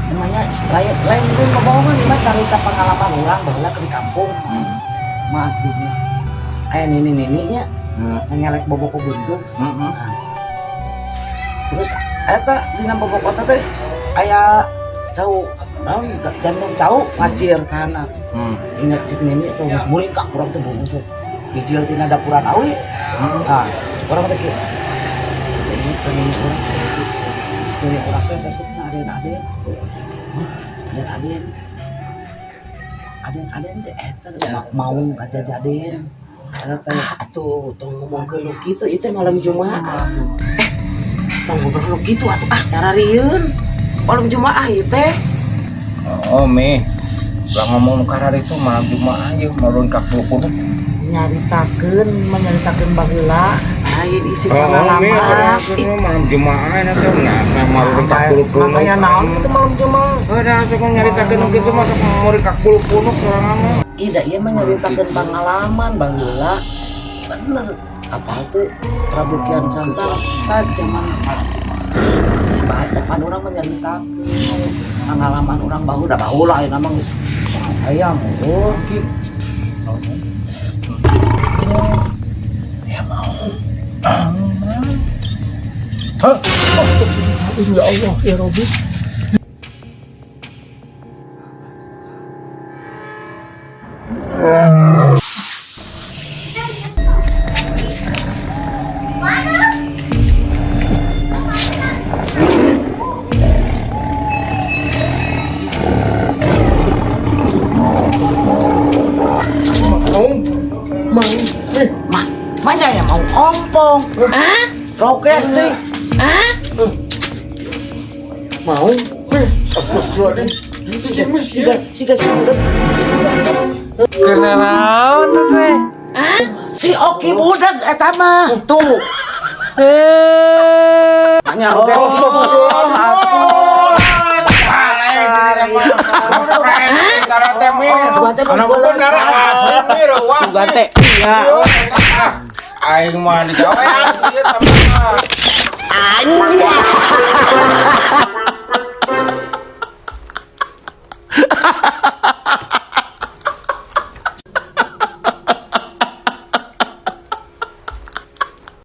Namanya lain lain gue ngebohongan ini mah carita pengalaman orang baheula ke di kampung. Mah aslinya. Aya nini-nininya nyalek boboko buntung. Heeh. Nah, terus eta dina boboko teh aya cau naon jantung cau ngacir kana. Ingat cek nini tuh geus muringkak urang teh bungkus teh. Bijil tina dapuran awi. Ah, cek urang teh kieu. Teh inget ka nini urang. Cek nini urang teh teh cenah aden-aden. Hah? Aden-aden. Aden-aden teh eta maung kajajaden. Eta teh Ah, atuh tong ngomong ke lu kitu ieu teh malam Jumaah. Eh, tong ngobrol lu kitu atuh ah sararieun. Malam Jumaah ieu teh. Oh, Mi. Lah ngomong nu karar itu malam Jumaah ieu malam ka puluh. Nyaritakeun menyaritakeun baheula Lain isi Oh, Mi, pengalaman. atuh malam Jumaah eta teh nah malam ka puluh. Makanya naon itu malam Jumaah. Udah sok nyaritakeun nu kitu mah sok muringkak puluh sorangan mah. Tidak, ieu mah nyaritakeun pengalaman baheula. Bener. Apa tuh Prabu Kian Santang kan zaman depan orang menyaritakeun pengalaman orang baheula baheula ayeuna mah geus aya oh Ki. Ya mau. Hah? Ya Allah ya Rabbi. Mau, mau, eh, mah manya ya mau ompong rokes nih mau, eh, astagfirullahaladzim. siga siga si budak si budak. Kenalan teh. Si Oki budak eta mah tuh Eh. manya rokes. Sugan teh iya. Aing mah digawean ieu teh. Anjay.